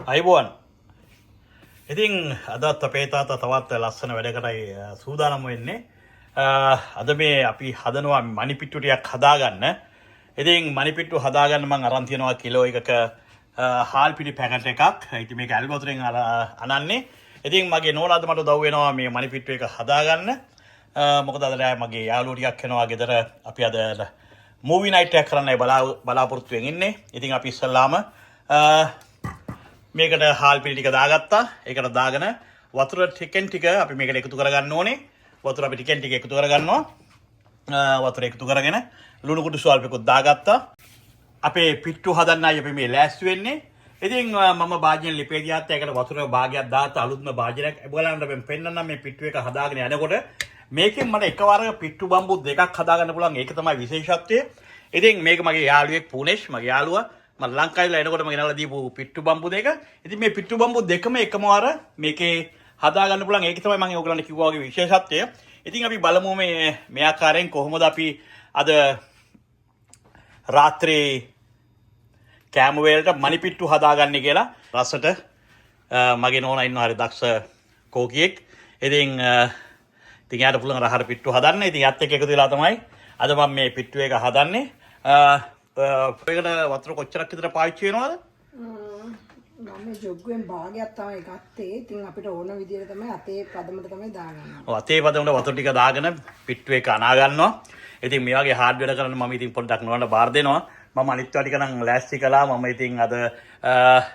ආයුබෝවන්. ඉතින් අදත් අපේ තාත්තා තවත් ලස්සන වැඩකටයි සූදානම් වෙන්නේ. අද මේ අපි හදනවා මණිපිට්ටු ටිකක් හදාගන්න. ඉතින් මණිපිට්ටු හදාගන්න මං අරන් තියනවා කිලෝ එකක හාල් පිටි පැකට් එකක්. ඉතින් මේක ඇල් වතුරෙන් අර අනන්නේ. ඉතින් මගේ නෝනා අද මට උදව් වෙනවා මේ මණිපිට්ටු එක හදාගන්න. මොකද අද රෑ මගේ යාළුවෝ ටිකක් එනවා ගෙදර. අපි අද මූවි නයිට් එකක් කරන්නයි බලාපොරොත්තු වෙන් ඉන්නේ. ඉතින් අපි ඉස්සල්ලාම මේකට හාල් පිටි ටික දාගත්තා. ඒකට දාගෙන වතුර ටිකෙන් ටික අපි මේකට එකතු කරගන්න ඕනේ. වතුර අපි ටිකෙන් ටික එකතු කරගන්නවා. වතුර එකතු කරගෙන ලුණු කුඩු ස්වල්පයකුත් දාගත්තා. අපේ පිට්ටු හදන්නයි අපි මේ ලෑස්ති වෙන්නේ. ඉතින් මම භාජන ලිපේ ගියාත් ඒකට වතුර භාගයක් දාත්තා, අලුත්ම භාජනයක්. ඔයගොල්ලන්ට මම පෙන්නන්නම් මේ පිට්ටු එක හදාගෙන යනකොට මේකෙන් මට එකවරක පිට්ටු බම්බු දෙකක් හදාගන්න පුළුවන්. ඒක තමයි විශේෂත්වය. ඉතින් මේක මගේ යාළුවෙක් පුනේෂ්, මගේ යාළුවා මම ලංකාවේ ඉඳලා එනකොටම ගෙනල්ලා දීපු පිට්ටු බම්බු දෙක. ඉතින් මේ පිට්ටු බම්බු දෙකම එකම වර මේකේ හදාගන්න පුළුවන්. ඒක තමයි මම ඔයගොල්ලන්ට කිව්වා වගේ විශේෂත්වය. ඉතින් අපි බලමු මේ මේ ආකාරයෙන් කොහොමද අපි අද රාත්‍රී කෑම වේලට මණිපිට්ටු හදාගන්නේ කියලා. රසට මගේ නෝනා ඉන්නවා හරි දක්ෂ කෝකියෙක්. ඉතින් ඉතින් එයාට පුළුවන් රහර පිට්ටු හදන්න. ඉතින් එයාත් එක්ක එකතු වෙලා තමයි අද මම මේ පිට්ටු එක හදන්නේ. අ, අ, ඒකට වතුර කොච්චරක් විතර පාවිච්චි වෙනවද? මම මේ ජොග්ගුවෙන් භාගයක් තමයි ගත්තේ. ඉතින් අපිට ඕන විදියට තමයි අතේ පදමට තමයි දාගන්න. ඔව්, අතේ පදමට වතුර ටික දාගෙන පිට්ටු එක අනා ගන්නවා. ඉතින් මේ වගේ හાર્ඩ් වැඩ කරන්න මම ඉතින් පොඩ්ඩක් නෝනට බාර දෙනවා. මම අනිත් ඒවා ටික නම් ලෑස්ති කළා. මම ඉතින් අද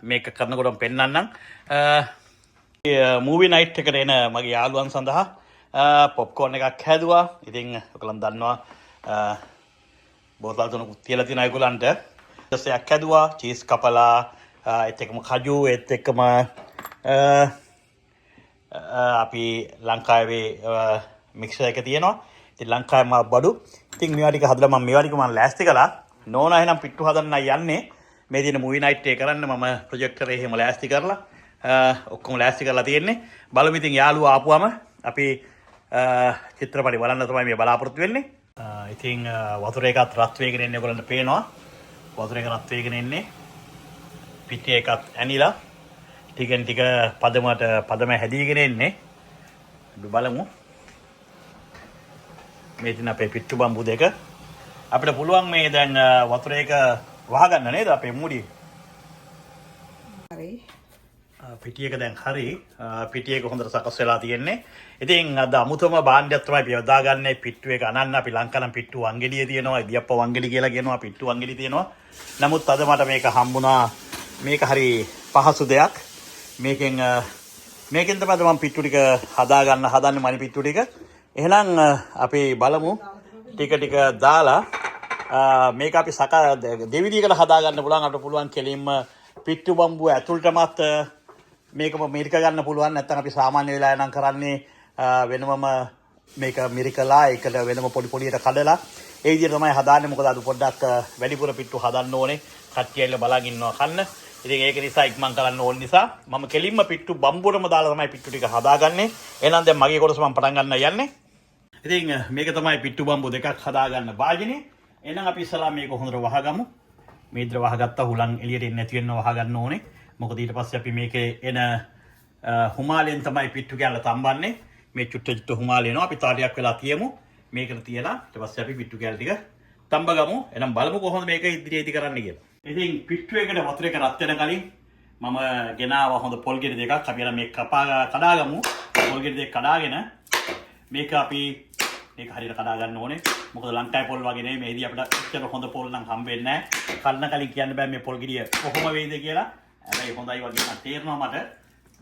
මේක කරනකොටම පෙන්නන්නම්. මූවි නයිට් එකට එන මගේ යාළුවන් සඳහා පොප්කෝන් එකක් හැදුවා. ඉතින් ඔයගොල්ලන් දන්නවා බෝතල් තුනකුත් තියලා තියෙනවා ඒගොල්ලන්ට. රසයක් හැදුවා. චීස් කපලා ඒත් එක්කම කජු, ඒත් එක්කම අපි ලංකාවේ මික්සර් එක තියෙනවා. ඉතින් ලංකාවේ මා බඩු. ඉතින් මේවා ටික හදලා මම මේවා ටික මම ලෑස්ති කළා. නෝනා එහෙනම් පිට්ටු හදන්නයි යන්නේ. මේ දින මූවි නයිට් එක කරන්න මම ප්‍රොජෙක්ටර් එහෙම ලෑස්ති කරලා ඔක්කොම ලෑස්ති කරලා තියෙන්නේ. බලමු ඉතින් යාළුවෝ ආපුවම අපි චිත්‍රපටි බලන්න තමයි මේ බලාපොරොත්තු වෙන්නේ. ඉතින් වතුර එකත් රත් වේගෙන එන්නේ ඔයගොල්ලන්ට පේනවා. වතුර එක රත් වේගෙන එන්නේ. පිටි එකත් ඇනිලා ටිකෙන් ටික පදමට පදම හැදීගෙන එන්නේ. අපි බලමු. මේ තියෙන අපේ පිට්ටු බම්බු දෙක. අපිට පුළුවන් මේ දැන් වතුර එක වහගන්න නේද අපේ මූඩිය? හරි. පිටි එක දැන් හරි. පිටි එක හොඳට සකස් වෙලා තියෙන්නේ. ඉතින් අද අමුතුම භාණ්ඩයක් තමයි අපි යොදාගන්නේ පිට්ටු එක අනන්න. අපි ලංකානම් පිට්ටු වංගෙඩිය තියෙනවා. ඉදියප්ප වංගෙඩි කියලා කියනවා. පිට්ටු වංගෙඩි තියෙනවා. නමුත් අද මට මේක හම්බුණා. මේක හරි පහසු දෙයක්. මේකෙන් තමයි අද මම පිට්ටු ටික හදාගන්න හදන්නේ, මණි පිට්ටු ටික. එහෙනම් අපි බලමු ටික ටික දාලා මේක අපි සකා දෙවිදියකට හදාගන්න පුළුවන්. අපිට පුළුවන් කෙලින්ම පිට්ටු බම්බුව ඇතුළටමත් මේකම මිරික ගන්න පුළුවන්. නැත්නම් අපි සාමාන්‍ය වෙලාවේ නම් කරන්නේ වෙනමම මේක මිරිකලා ඒකට වෙනම පොඩි පොඩියට කඩලා ඒ විදිහට තමයි හදාන්නේ. මොකද අද පොඩ්ඩක් වැඩිපුර පිට්ටු හදන්න ඕනේ. කට්ටිය ඇවිල්ලා බලන් ඉන්නවා කන්න. ඉතින් ඒක නිසා ඉක්මන් කරන්න ඕන නිසා මම කෙලින්ම පිට්ටු බම්බුවටම දාලා තමයි පිට්ටු ටික හදාගන්නේ. එහෙනම් දැන් මගේ කොටස මම පටන් ගන්න යන්නේ. ඉතින් මේක තමයි පිට්ටු බම්බු දෙකක් හදාගන්න භාජනය. එහෙනම් අපි ඉස්සලා මේක හොඳට වහගමු. මේ විදිහට වහගත්තා. හුලං එළියට එන්නේ නැති වෙන්න වහගන්න ඕනේ. මොකද ඊට පස්සේ අපි මේකේ එන හුමාලෙන් තමයි පිට්ටු කෑල්ල තම්බන්නේ. මේ චුට්ට චුට්ට හුමාල එනවා. අපි තව ටිකක් වෙලා තියමු. මේකට තියලා ඊට පස්සේ අපි පිට්ටු කෑල්ල ටික තම්බ ගමු. එහෙනම් බලමු කොහොමද මේක ඉදිරියේදී කරන්න කියලා. ඉතින් පිට්ටු එකට වතුර එක රත් වෙන කලින් මම ගෙනාවා හොඳ පොල් ගෙඩි දෙකක්. අපි අර මේක කපා කඩාගමු. පොල් ගෙඩි දෙක කඩාගෙන මේක අපි මේක හරියට කඩා ගන්න ඕනේ. මොකද ලංකාවේ පොල් වගේ නෙවෙයි, මේදී අපිට එච්චර හොඳ පොල් නම් හම්බ වෙන්නේ නැහැ. කන්න කලින් කියන්න බෑ මේ පොල් ගෙඩිය කොහොම වෙයිද කියලා. හැබැයි හොඳයි වගේ නම් තේරෙනවා මට.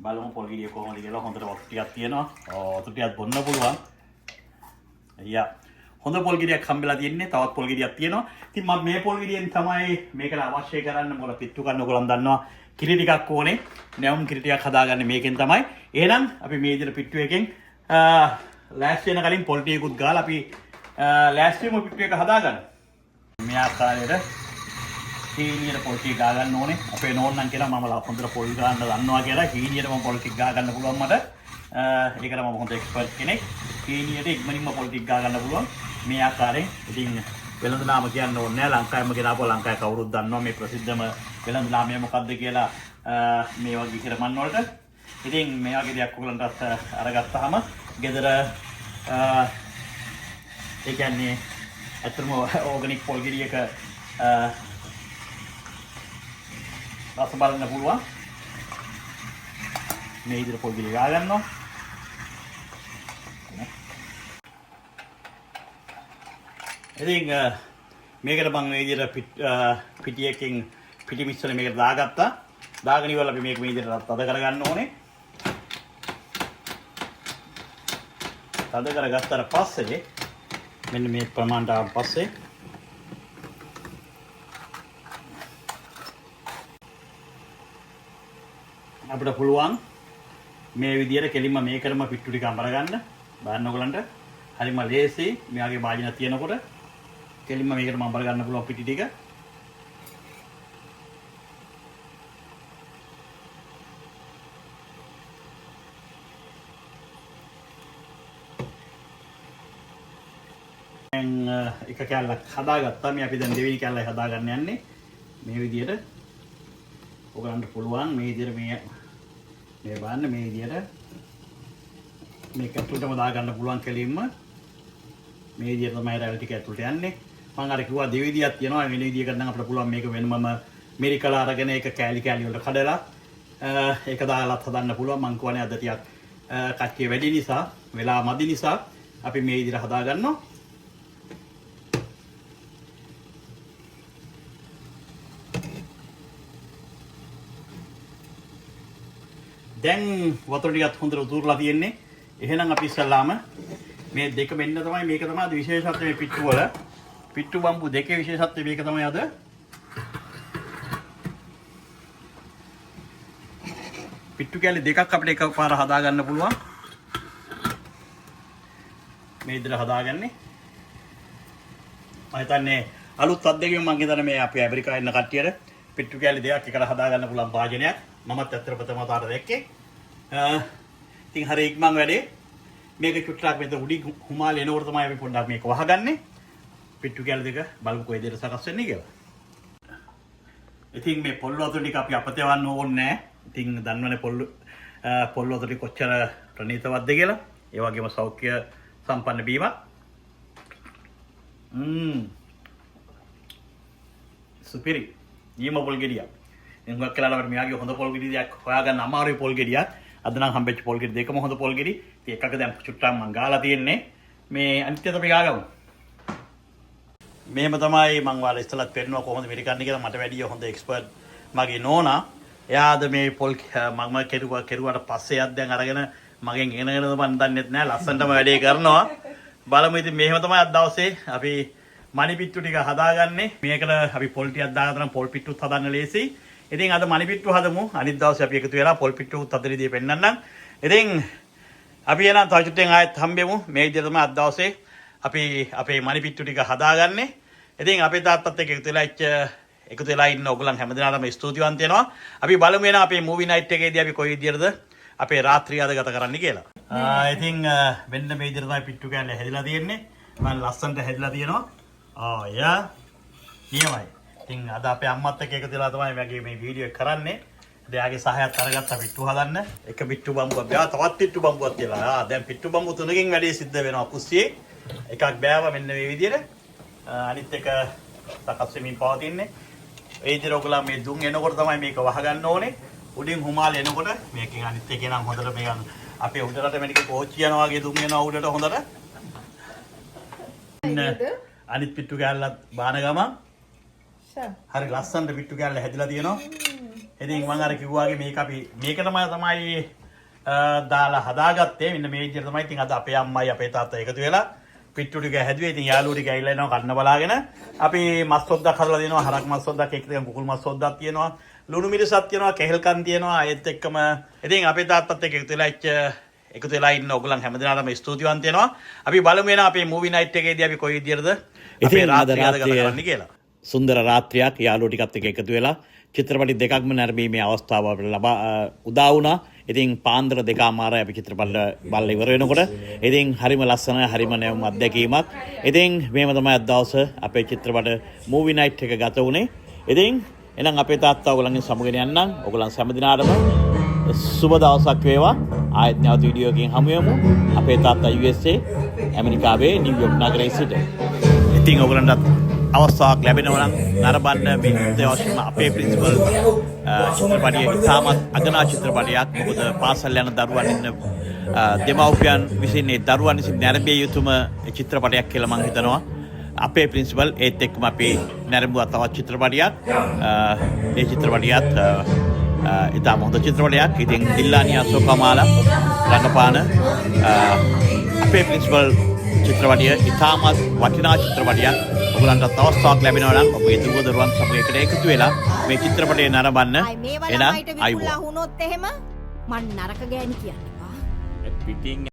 බලමු පොල් ගෙඩිය කොහොමද කියලා. හොඳට වතුර ටිකක් තියෙනවා. ඔව්, වතුර ටිකක් බොන්න පුළුවන්. අයියා, හොඳ පොල් ගෙඩියක් හම්බෙලා තියෙන්නේ. තවත් පොල් ගෙඩියක් තියෙනවා. ඉතින් මම මේ පොල් ගෙඩියෙන් තමයි මේකට අවශ්‍ය කරන්න. මොකද පිට්ටු කන්න ඔයගොල්ලන් දන්නවා කිරි ටිකක් ඕනේ. නැවුම් කිරි ටිකක් හදාගන්න මේකෙන් තමයි. එහෙනම් අපි මේ විදිහට පිට්ටු එකෙන් ලෑස්ති වෙන කලින් පොල් ටිකකුත් ගාලා අපි ලෑස්ති වෙමු පිට්ටු එක හදාගන්න. මේ ආකාරයට හීනියට පොල් ටික ගා ගන්න ඕනේ. අපේ නෝන්නම් කියලා මම හොඳට පොල් ගන්න දන්නවා කියලා. හීනියට මම පොල් ටික ගා ගන්න පුළුවන් මට. ඒකට මම හොඳ එක්ස්පර්ට් කෙනෙක්. හීනියට ඉක්මනින්ම පොල් ටික ගා ගන්න පුළුවන් මේ ආකාරයෙන්. ඉතින් වෙළඳ නාම කියන්න ඕනේ නෑ. ලංකාවෙම ගෙනාපුවා. ලංකාවේ කවුරුත් දන්නවා මේ ප්‍රසිද්ධම වෙළඳ නාමය මොකද්ද කියලා මේ වගේ හිරමන් වලට. ඉතින් මේ වගේ දෙයක් ඔයගලන්ටත් අරගත්තාම ගෙදර ඒ කියන්නේ ඇත්තටම ඕගනික් පොල් ගෙඩි එක රස බලන්න පුළුවන්. මේ විදිහට පොල් ගෙඩි ගා ගන්නවා. ඉතින් මේකට මම මේ විදිහට පිටියකින් පිටි මිශ්‍රණය මේකට දාගත්තා. දාගෙන ඉවරලා අපි මේක මේ විදිහට තද කරගන්න ඕනේ. තද කරගත්තට පස්සේ මෙන්න මේ ප්‍රමාණයට ආවට පස්සේ අපිට පුළුවන් මේ විදිහට කෙලින්ම මේකටම පිට්ටු ටික අඹර ගන්න. බලන්න ඔයගලන්ට හරිම ලේසි. මේ වගේ භාජන තියෙනකොට කෙලින්ම මේකටම අඹර ගන්න පුළුවන් පිටි ටික. දැන් එක කෑල්ලක් හදාගත්තා. මේ අපි දැන් දෙවෙනි කෑල්ලයි හදාගන්න යන්නේ. මේ විදිහට ඔයගලන්ට පුළුවන් මේ විදිහට මේ මේ බලන්න මේ විදිහට මේක ඇතුළටම දාගන්න පුළුවන් කෙලින්ම. මේ විදිහට තමයි රැලි ටික ඇතුළට යන්නේ. මම අර කිව්වා දෙවිදියක් තියෙනවා. වෙන විදියකට නම් අපිට පුළුවන් මේක වෙනමම මිරිකලා අරගෙන ඒක කෑලි කෑලි වලට කඩලා ඒක දාලත් හදන්න පුළුවන්. මං කියවනේ අද ටිකක් කට්ටිය වැඩි නිසා, වෙලා මදි නිසා අපි මේ විදිහට හදාගන්නවා. දැන් වතුර ටිකත් හොඳට උතුරලා තියෙන්නේ. එහෙනම් අපි ඉස්සල්ලාම මේ දෙක මෙන්න තමයි මේක තමයි අද විශේෂත්වය මේ පිට්ටු වල. පිට්ටු බම්බු දෙකේ විශේෂත්වය මේක තමයි අද. පිට්ටු කැලි දෙකක් අපිට එකපාර හදාගන්න පුළුවන්. මේ විදිහට හදාගන්නේ. මම හිතන්නේ අලුත් අත්දැකීම මං හිතන්නේ මේ අපේ ඇමරිකාවේ ඉන්න කට්ටියට පිට්ටු කැලි දෙකක් එකට හදාගන්න පුළුවන් භාජනයක්. මමත් ඇත්තට ප්‍රථම වතාවට දැක්කේ. ඉතින් හරි ඉක්මන් වැඩේ. මේක චුට්ටක් මෙතන උඩින් හුමාල එනකොට තමයි අපි පොඩ්ඩක් මේක වහගන්නේ. පිට්ටු කැලි දෙක බලමු කොයි විදිහට සකස් වෙන්නේ කියලා. ඉතින් මේ පොල් වතුර ටික අපි අපතේවන්න ඕනේ නෑ. ඉතින් දන්නවනේ පොල් වතුර ටික කොච්චර ප්‍රණීතවත්ද කියලා. ඒ වගේම සෞඛ්‍ය සම්පන්න බීමක්. සුපිරි. නියම පොල් ගෙඩියක්. ඉතින් හුඟක් වෙලාවට අපිට මෙයාගේ හොඳ පොල් ගෙඩි දෙයක් හොයාගන්න අමාරුයි පොල් ගෙඩියක්. අද නම් හම්බෙච්ච පොල් ගෙඩි දෙකම හොඳ පොල් ගෙඩි. ඉතින් එකක දැන් චුට්ටක් මං ගාලා තියෙන්නේ. මේ අනිත් එක අපි ගාගමු. මෙහෙම තමයි මං ඔයාලා ඉස්සෙල්ලත් පෙන්නුවා කොහොමද මිරිකන්නේ කියලා. මට වැඩිය හොඳ එක්ස්පර්ට් මගේ නෝනා. එයා අද මේ පොල් මම කෙරුවාට පස්සේ එයාත් දැන් අරගෙන මගෙන් ඉගෙනගෙනද මන් දන්නෙත් නෑ. ලස්සනටම වැඩේ කරනවා. බලමු ඉතින් මෙහෙම තමයි අද දවසේ අපි මණි පිට්ටු ටික හදාගන්නේ. මේකට අපි පොල් ටිකක් දාගත්තා නම් පොල් පිට්ටුත් හදන්න ලේසි. ඉතින් අද මණි පිට්ටු හදමු. අනිත් දවසේ අපි එකතු වෙලා පොල් පිට්ටුත් හදන විදිය පෙන්නන්නම්. ඉතින් අපි එහෙනම් තව චුට්ටෙන් ආයෙත් හම්බෙමු. මේ විදියට තමයි අද දවසේ අපි අපේ මණි පිට්ටු ටික හදාගන්නේ. ඉතින් අපේ තාත්තත් එක්ක එකතු වෙලා ඉන්න ඔයගොල්ලන් හැමදෙනාටම ස්තුතිවන්ත වෙනවා. අපි බලමු එහෙනම් අපේ මූවි නයිට් එකේදී අපි කොයි විදියටද අපේ රාත්‍රිය අද ගත කරන්න කියලා. ඉතින් මෙන්න මේ විදියට තමයි පිට්ටු කෑල්ල හැදිලා තියෙන්නේ. මම ලස්සනට හැදිලා තියෙනවා. යා. නියමයි. ඉතින් අද අපේ අම්මත් එක්ක එකතු වෙලා තමයි මගේ මේ වීඩියෝ එක කරන්නේ. එයාගේ සහායත් අරගත්තා පිට්ටු හදන්න. එක පිට්ටු බම්බුවක් බෑවා, තවත් පිට්ටු බම්බුවක් තියලා. දැන් පිට්ටු බම්බු තුනකින් වැඩේ සිද්ධ වෙනවා කුස්සියේ. එකක් බෑවා මෙන්න මේ විදියට. අනිත් එක සකස් වෙමින් පවතින්නේ. ඒ විදියට ඔයගොල්ලෝ මේ දුම් එනකොට තමයි මේක වහගන්න ඕනේ. උඩින් හුමාල එනකොට මේකෙන් අනිත් එකේ නම් හොඳට මේක අපේ උඩරට මෙනික කෝච්චි යනවා වගේ දුම් එනවා උඩට හොඳට. අනිත් පිට්ටු කෑල්ලත් බාන ගමන් හරි ලස්සනට පිට්ටු කෑල්ල හැදිලා තියෙනවා. ඉතින් මං අර කිව්වා වගේ මේක අපි මේකටම තමයි දාලා හදාගත්තේ. මෙන්න මේ විදිහට තමයි ඉතින් අද අපේ අම්මයි අපේ තාත්තයි එකතු වෙලා පිට්ටු ටික හැදුවේ. ඉතින් යාළුවෝ ටික ඇවිල්ලා එනවා කන්න බලාගෙන. අපි මස් හොද්දක් හදලා දෙනවා. හරක් මස් හොද්දක් එක්ක තියෙනවා, කුකුල් මස් හොද්දක් තියෙනවා, ලුණු මිරිසක් තියෙනවා, කෙහෙල් කන් තියෙනවා. ඒත් එක්කම ඉතින් අපේ තාත්තත් එක්ක එකතු වෙලා ඉන්න ඔයගොල්ලන් හැමදෙනාටම ස්තුතිවන්ත වෙනවා. අපි බලමු එන අපේ මූවි නයිට් එකේදී අපි කොයි විදියටද අපේ ඉතින් අද රාත්‍රිය අද ගත රාත්‍රිය කරන්නේ කියලා. සුන්දර රාත්‍රියක් යාළුවෝ ටිකත් එක්ක එකතු වෙලා චිත්‍රපටි දෙකක්ම නැරඹීමේ අවස්ථාව අපිට උදා වුණා. ඉතින් පාන්දර 2:30යි අපි චිත්‍රපට බලලා ඉවර වෙනකොට. ඉතින් හරිම ලස්සනයි, හරිම නැවුම් අත්දැකීමක්. ඉතින් මේම තමයි අද දවස අපේ චිත්‍රපට මූවි නයිට් එක ගත වුණේ. ඉතින් එහෙනම් අපේ තාත්තා ඔයගොල්ලන්ගෙන් සමුගෙන යන්නම්. ඔයගොල්ලන් හැම දිනාටම සුබ දවසක් වේවා. ආයෙත් නැවත වීඩියෝ එකකින් හමු වෙමු. අපේ තාත්තා USA ඇමරිකාවේ නිව්යෝක් නගරයේ සිට. ඉතින් ඔයගොල්ලන්ටත් අවස්ථාවක් ලැබෙනවා නම් නරඹන්න මේ අත්‍යවශ්‍යම අපේ ප්‍රින්සිපල් චිත්‍රපටිය ඉතාමත් අගනා චිත්‍රපටයක්. මොකද පාසල් යන දරුවන් ඉන්න දෙමව්පියන් විසින් ඒ දරුවන් විසින් නැරඹිය යුතුම චිත්‍රපටයක් කියලා මං හිතනවා. අපේ ප්‍රින්සිපල් ඒත් එක්කම අපි නැරඹුවා තවත් චිත්‍රපටයක්. ඒ චිත්‍රපටියත් ඉතාම හොඳ චිත්‍රපටයක්. ඉතින් දිල්ලානි අශෝකමාලා රඟපාන අපේ ප්‍රින්සිපල් චිත්‍රපටිය ඉතාමත් වටිනා චිත්‍රපටයක්. ඔයගලන්ට අවස්ථාවක් ලැබෙනවා නම් ඔබගේ දුව දරුවන් සමග එකට එකතු වෙලා මේ චිත්‍රපටය නරඹන්න. අයි මේවා එහෙනම් ළමයිට ආයුබෝවන්. විකුණලා වුණොත් එහෙම මං නරක ගෑණි කියන්න එපා. පිටින්.